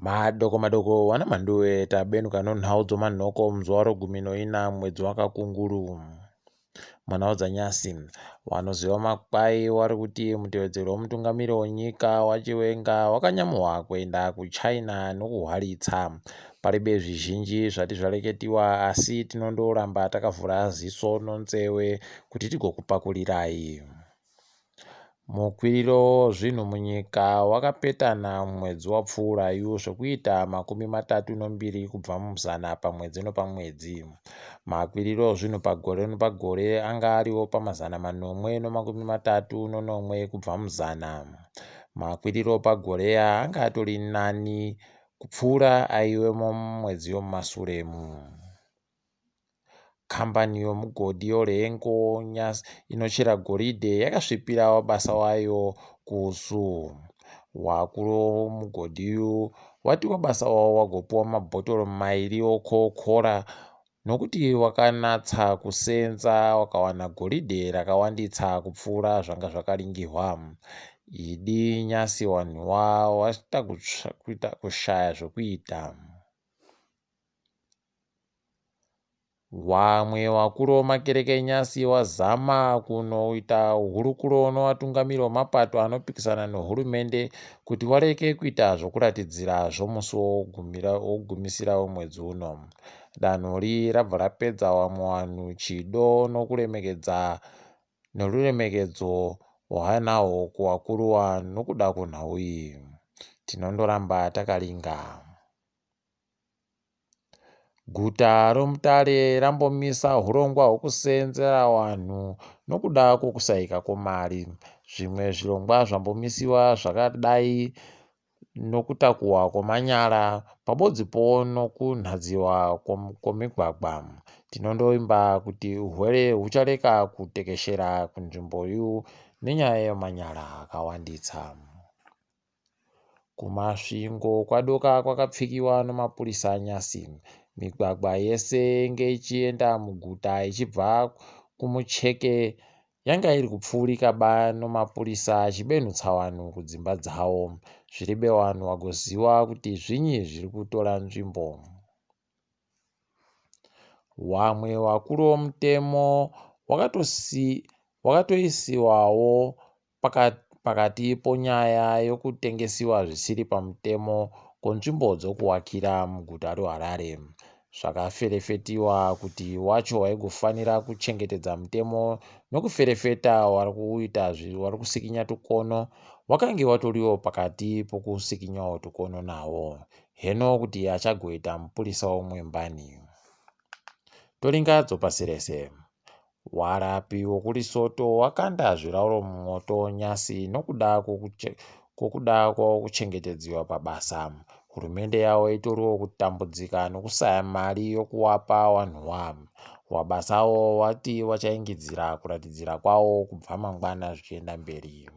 Madoko madoko wana Mhanduwe tabenuka nonhau dzomanhoko muzuva rogumi noina mwedzi waKakunguru. Munhau dzanyasi, wanoziva makwai wari kuti mutevedzeri womutungamiri wenyika waChiwenga wakanyamuhwa kuenda kuChina nokuhwalitsa. Paribe zvizhinji zvati zvareketiwa asi tinondoramba takavhura ziso nonzewe kuti tigokupakurirai. Mukwiriro wezvinhu munyika wakapetana mumwedzi wapfuurayu zvekuita 32 kubva muzana pamwedzi nopamwedzi. Makwiriro ezvinhu pagore nepagore anga ariwo pamazana manomwe nemakumi matatu nenomwe kubva muzana. Makwiriro pagore aya anga atori nani kupfuura aivemo mumwedzi yomumasuremu. Kambani yomugodhi yoRenco inochera goridhe yakasvipira wabasa wayo kusu. Wakuru womugodhi uyu wati wabasa wawo wagopuwa mabhotoro mairi oCoca-Cola nokuti wakanatsa kusenza wakawana goridhe rakawanditsa kupfuura zvanga zvakaringihwa. Idi nyasi wanhuwa waita kushaya zvokuita. Wamwe wakuru wemakereke enyasi wazama kunoita hurukuro newatungamiri wemapato anopikisana nehurumende kuti wareke kuita zvokuratidzira zvomusi wokugumisira wemwedzi uno. Danhori rabva rapedza wamwe wanhu chido nokuremekedza noruremekedzo rwaanahwo kuwakuruwa nokuda kwenhau iyi. Tinondoramba takaringa. Guta roMutare rambomisa hurongwa hwokuseenzera vanhu nokuda kwokusaika kwemari. Zvimwe zvirongwa zvambomisiwa zvakadai nokutakuhwa kwemanyara pabodzipo nokunhadziwa kwomigwagwa. Tinondovimba kuti urwere huchareka kutekeshera kunzvimboyu nenyaya yemanyara akawanditsa. KuMasvingo kwadoka kwakapfikiwa nemapurisa nyasi. Migwagwa yese yenge ichienda muguta ichibva kuMucheke yanga iri kupfuurika ba nemapurisa achibenhutsa vanhu kudzimba dzavo. Zviribe vanhu vagoziva kuti zvinyi zviri kutora nzvimbo. Wamwe wakuru womutemo wakatoisiwawo pakati ponyaya yokutengesiwa zvisiri pamutemo kwenzvimbo dzokuwakira muguta reHarare. Zvakaferefetiwa kuti wacho waigofanira kuchengetedza mutemo nokuferefeta wari kuita wari kusikinya tukono wakange watoriwo pakati pokusikinyawo tukono nawo. Heno kuti achagoita mupurisa womwe mbani. Toringa dzopasi rese. Warapi wokuLesotho wakanda zvirauro mumwoto nyasi nokuda kwokuda kuchengetedziwa pabasa. Hurumende yavo itoriwo kutambudzika nokusaya mari yokuwapa wanhuwa. Wabasa avo wati wachaingidzira kuratidzira kwavo kubva mangwana zvichienda mberi.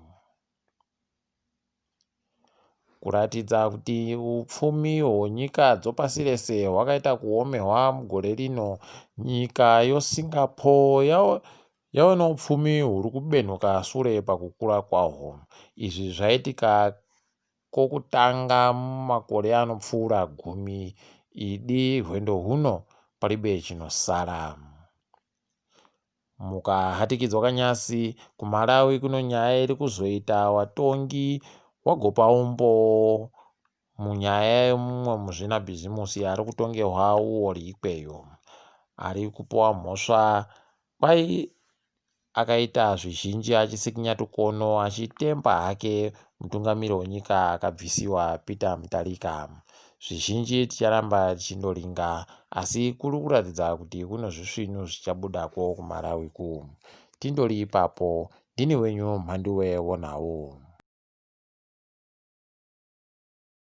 Kuratidza kuti upfumi hwenyika dzopasi rese hwakaita kuomehwa mugore rino, nyika yoSingapore yave neupfumi huri kubenhuka sure pakukura kwahwo. Izvi zvaitika kokutanga mumakore anopfuura gumi. Idi hwendo huno paribe chinosara. Mukahatikidzwa kanyasi, kuMalawi kune nyaya iri kuzoita watongi wagopa umbowo munyaya yemumwe muzvinabhizimusi ari kutongerwa uori ikweyo. Ari kupiwa mhosva kwai akaita zvizhinji achisikinya tukono achitemba hake mutungamiri wenyika akabvisiwa Peter Mutharika. Zvizhinji ticharamba tichindoringa asi kuri kuratidza kuti kune zvisvinu zvichabudako kuMalawi ku. Tindori ipapo ndini wenyu Mhanduwe wonhau.